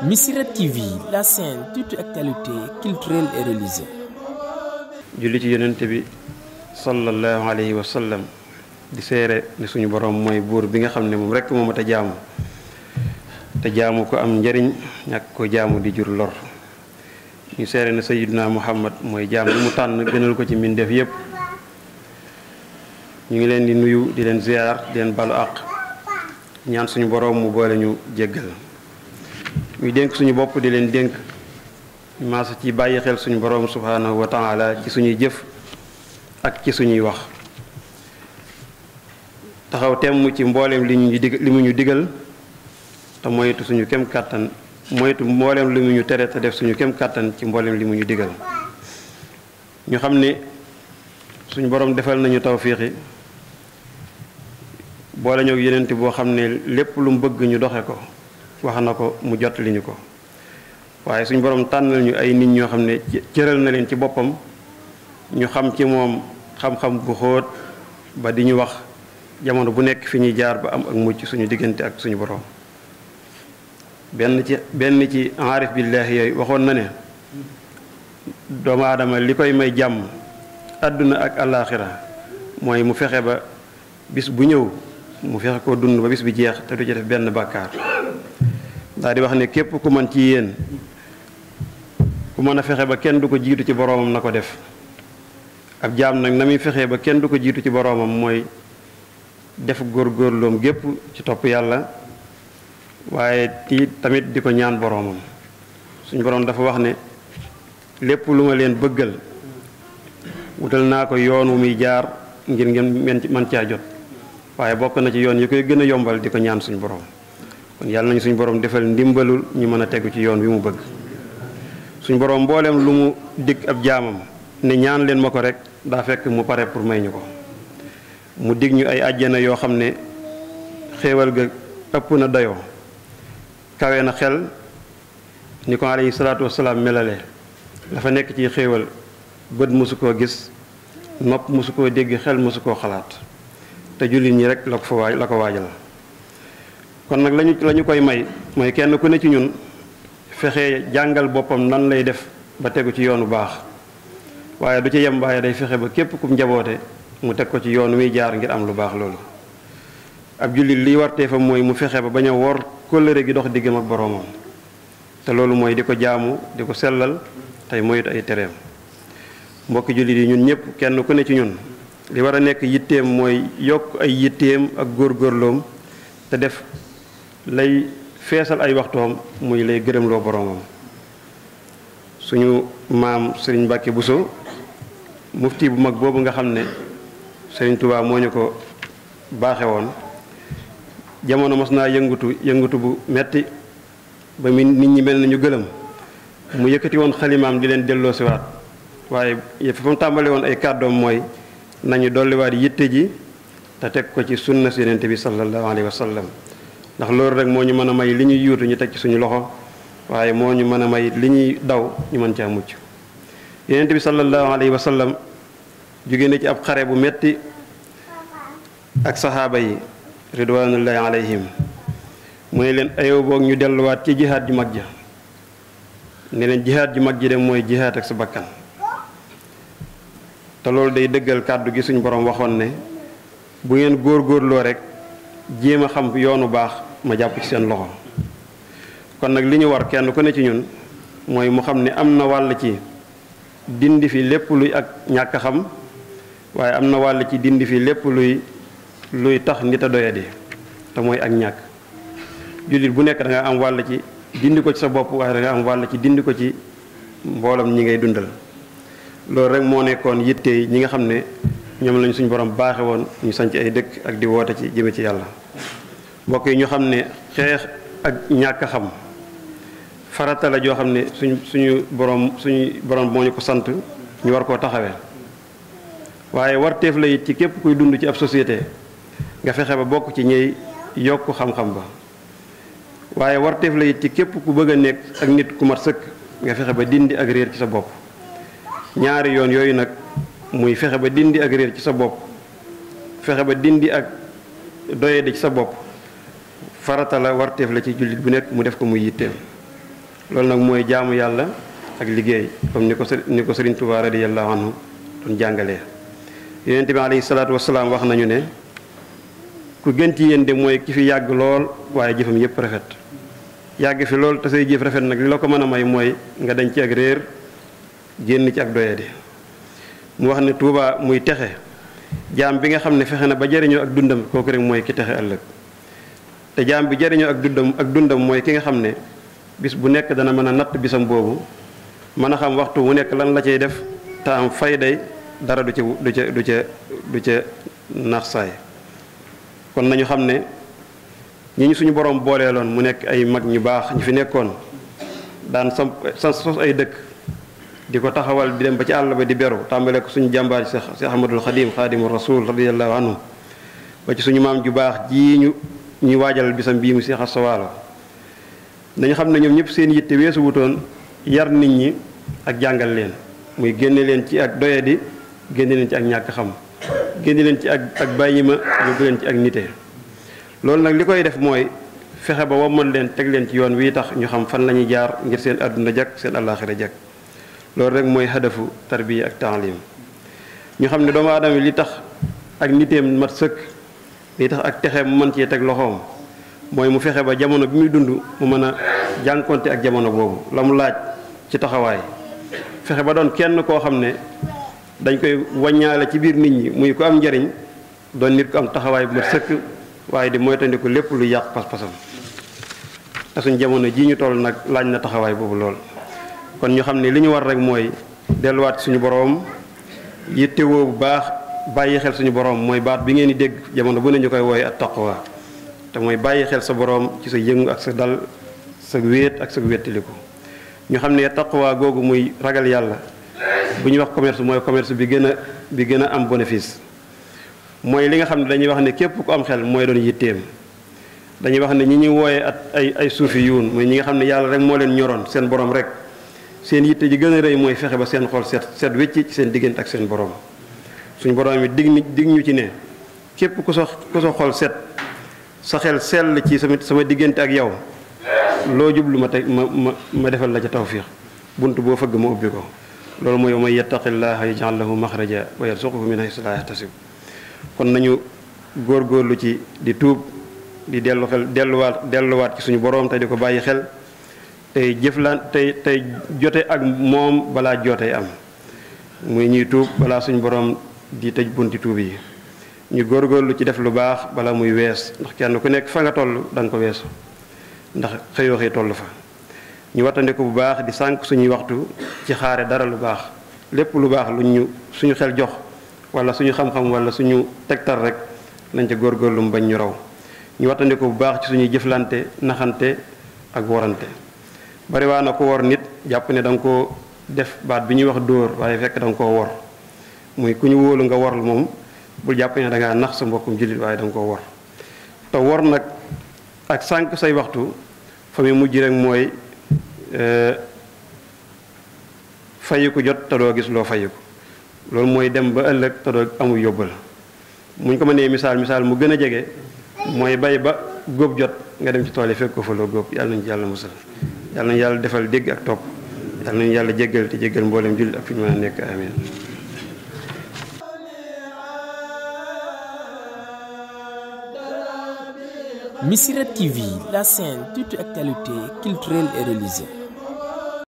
Missirah TV, la chaîne toute actualité culturelle et religieuse. julli ci yonent bi sallallahu alayhi wa sallam di seere ni suñu borom mooy buur bi nga xam ne moom rekk moo mat a jaamu te jaamu ko am njariñ ñàkk ko jaamu di jur lor ñu seere ne sayyiduna Muhammad mooy jaam lu mu tànn gënal ko ci mbindeef yépp ñu ngi leen di nuyu di leen ziar di leen balu àq ñaan suñu borom mu boole ñu jéggal ñuy dénk suñu bopp di leen dénk maasa ci bàyyi xel suñu borom subhanahu wa taala ci suñuy jëf ak ci suñuy wax taxaw temm ci mbooleem li mu ñu digal te moytu suñu kem kàttan moytu mbooleem li mu ñu tere te def suñu kem kàttan ci mbooleem li mu ñu digal ñu xam ne suñu borom defal nañu tawfiixi boole ñoo yenent boo xam ne lépp lu mu bëgg ñu doxe ko wax na ko mu jot li ñu ko waaye suñu borom tànnal ñu ay nit ñoo xam ne cëral na leen ci boppam ñu xam ci moom xam-xam bu xóot ba di ñu wax jamono bu nekk fi ñuy jaar ba am ak mucc suñu diggante ak suñu borom benn ci aarif billaahi yooyu waxoon na ne doomu aadama li koy may jàmm àdduna ak alaaxira mooy mu fexe ba bis bu ñëw mu fexe koo dund ba bis bi jeex te du ci def benn bàkkaar daal di wax ne képp ku man ci yéen ku mën a fexe ba kenn du ko jiitu ci boroomam na ko def ab jaam nag na muy fexee ba kenn du ko jiitu ci boroomam mooy def góorgóorloom gépp ci topp yàlla waaye tamit di ko ñaan boroomam suñu boroom dafa wax ne lépp lu ma leen bëggal wutal naa ko yoon wu muy jaar ngir ngeen man caa jot waaye bokk na ci yoon yi koy gën a yombal di ko ñaan suñu boroom kon yàlla nañu suñu borom defal ndimbalul ñu mën a tegu ci yoon wi mu bëgg suñu borom mbooleem lu mu dig ab jaamam ne ñaan leen ma ko rek daa fekk mu pare pour may ñu ko mu dig ñu ay àjjana yoo xam ne xéewal ga ëpp na dayoo kawe na xel ni ko alayhi salaatu wasalaam melale dafa nekk ci xéewal bët mosu koo gis nopp mosu koo dégg xel mosu koo xalaat te jullit ñi rek la ko waajal kon nag lañu koy may mooy kenn ku ne ci ñun fexe jàngal boppam nan lay def ba tegu ci yoonu baax waaye du ci yem waaye day fexe ba képp ku njaboote mu teg ko ci yoon muy jaar ngir am lu baax loolu ab jullit liy wartee fa mooy mu fexe ba bañ a wor kóllëre gi dox diggam ak boroomam te loolu mooy di ko jaamu di ko sellal tey moytu ay tereem mbokki jullit yi ñun ñëpp kenn ku ne ci ñun li war a nekk yitteem mooy yokk ay yitteem ak góorgóorloom te def lay feesal ay waxtoom muy lay gërëmloo boroomam suñu maam Serigne Mbacke Bousso mufti bu mag boobu nga xam ne Serigne Touba moo ñu ko baaxe woon jamono mos naa yëngutu bu metti ba nit ñi mel nañu gëlëm mu yëkkati woon xalimaam di leen delloo siwaat waaye fa mu tàmbali woon ay kàddoom mooy nañu dolliwaat yitte ji te teg ko ci sunna si Yonent bi sallallahu alayhi wa sallam ndax loolu rek moo ñu mën a may li ñuy yuutu ñu teg ci suñu loxo waaye moo ñu mën a may li ñuy daw ñu mën caa mucc Yonent bi sallallahu alayhi wa sallam jóge na ci ab xare bu metti ak saxaaba yi ridwanullahi alayhim mu ne leen ayoo boog ñu delluwaat ci jihaad ju mag ja ne leen jihaad ju mag ji de mooy jihaad ak sa bakkan te loolu day dëggal kàddu gi suñu borom waxoon ne bu ngeen góorgóorloo rek jéem a xam yoonu baax ma jàpp ci seen loxo kon nag li ñu war kenn ku ne ci ñun mooy mu xam ne am na wàll ci dindi fi lépp luy ak ñàkk xam waaye am na wàll ci dindi fi lépp luy tax nit a doyadi te mooy ak ñàkk jullit bu nekk da nga am wàll ci dindi ko ci sa bopp waaye da nga am wàll ci dindi ko ci mboolam ñi ngay dundal loolu rek moo nekkoon yitte yi ñi nga xam ne ñoom lañu suñu borom baaxe woon ñu sanc ay dëkk ak di woote ci jëme ci yàlla mbokk yi ñu xam ne xeex ak ñàkk xam farata la joo xam ne suñu borom moo ñu ko sant ñu war koo taxawee waaye warteef la it ci képp kuy dund ci ab société nga fexe ba bokk ci ñey yokk xam-xam ba waaye warteef la it ci képp ku bëgg a nekk ak nit ku mat sëkk nga fexe ba dindi ak réer ci sa bopp ñaari yoon yooyu nag muy fexe ba dindi ak réer ci sa bopp fexe ba dindi ak doyadi ci sa bopp farata la warteef la ci jullit bu nekk mu def ko muy yitteem loolu nag mooy jaamu yàlla ak liggéey comme ni ko Sëriñ Tuubaa radiyallahu anhu doon jàngalee. Yonent bi alayhi salaatu wasalaam wax nañu ne ku gën ci yéen de mooy ki fi yàgg lool waaye jëfam yépp rafet. yàgg fi lool te say jëf rafet nag li la ko mën a may mooy nga dañ ci ak réer génn ci ak doyadi. mu wax ne Tuubaa muy texe jaam bi nga xam ne fexe na ba jariñoo ak dundam kooku rek mooy ki texe ëllëg. te jaam bi jariñoo ak dundam mooy ki nga xam ne bis bu nekk dana mën a natt bisam boobu mën a xam waxtu mu nekk lan la cay def te am fayday dara du ca nax saay. kon nañu xam ne ñi ñu suñu borom booleeloon mu nekk ay mag ñu baax ñu fi nekkoon daan sos ay dëkk di ko taxawal di dem ba ci àll ba di beru tàmbale ko suñu jàmbaar Cheikh Ahmadul Xaadimu Rasuul radiyallahu anhu ba ci suñu maam ju baax ji ñuy waajal bisam bii mu Cheikh Asta Walo nañu xam ne ñoom ñëpp seen yitte weesu wutoon yar nit ñi ak jàngal leen muy génne leen ci ak doyadi génne leen ci ak ñàkk xam génne leen ci ak bàyyi ma yóbbu leen ci ak nite. loolu nag li koy def mooy fexe ba wammal leen teg leen ci yoon wi tax ñu xam fan la ñuy jaar ngir seen àdduna jag seen àllaaxira jag loolu rek mooy hadafu tarbiya ak taalim. ñu xam ne doomu aadama li tax ak niteem mat sëkk li tax ak texe mu mën cee teg loxoom mooy mu fexe ba jamono bi muy dund mu mën a jànkonte ak jamono boobu la mu laaj ci taxawaay fexe ba doon kenn koo xam ne dañ koy waññaale ci biir nit ñi muy ko am njariñ doon nit ko am taxawaay bu mat sëkk waaye di moytandiku lépp lu yàq pas-pasam te suñ jamono jii ñu toll nag laaj na taxawaay boobu lool. kon ñu xam ne li ñu war rek mooy delluwaat suñu boroom yittewoo bu baax bàyyi xel suñu boroom mooy baat bi ngeen di dégg jamono bu ne ñu koy wooye at taqwa te mooy bàyyi xel sa boroom ci sa yëngu ak sa dal sa wéet ak sa wéttiliku. ñu xam ne taqwa googu muy ragal yàlla bu ñuy wax commerce mooy commerce bi gën a am bénéfice. mooy li nga xam ne dañuy wax ne képp ku am xel mooy doon yitteem dañuy wax ne ñi ñuy wooyee ay suufi yuun mooy ñi nga xam ne yàlla rek moo leen ñoroon seen borom rek seen yitte ji gën a rëy mooy fexe ba seen xol set wécc ci seen diggante ak seen borom. suñu borom yi dig ñu ci ne képp ku sa xol set sa xel sell ci sama diggante ak yow loo jublu ma defal la ca tawfiix bunt boo fëgg ma ubbi ko. loolu mooy wa man yattaqillaha yaj'al lahu maxraja wa yarzuqhu min haysu laa yahtasib. kon nañu góorgóorlu ci di tuub di delluwaat ci suñu boroom te di ko bàyyi xel tey tey jote ak moom balaa jootee am muy ñuy tuub balaa suñu boroom di tëj bunti tuub yi. ñu góorgóorlu ci def lu baax bala muy wees ndax kenn ku nekk fa nga toll da nga ko weesu ndax xëyoo xëy toll fa. ñu wattandiku bu baax di sànq suñuy waxtu ci xaare dara lu baax lépp lu baax lu suñu xel jox wala suñu xam-xam wala suñu tegtal rek nañ ca góorgóorlu mu bañ ñu raw. ñu wattandiku bu baax ci suñuy jëflante naxante ak worante. bari waa na ko wor nit jàpp ne da nga koo def baat bi ñuy wax dóor waaye fekk da nga koo wor muy ku ñu wóolu nga wor moom bul jàpp ne da ngaa nax sa mbokkum jullit waaye da nga koo wor. te wor nag ak sànq say waxtu fa muy mujj rek mooy fayiku jot te doo gis loo fayiku loolu mooy dem ba ëllëg te doo amul yóbbal. muñ ko mënee misaal mu gën a jege mooy bay ba góob jot nga dem ci tool yi fekk ko fa loo góob yàlla nañu ci yàlla musal yàlla nañu yàlla defal dégg ak topp yàlla nañu yàlla jéggal te jéggal mboolem jullit ak fi ñu mën a nekk amiin. Missirah TV, la chaîne toute actualité culturelle et religieuse.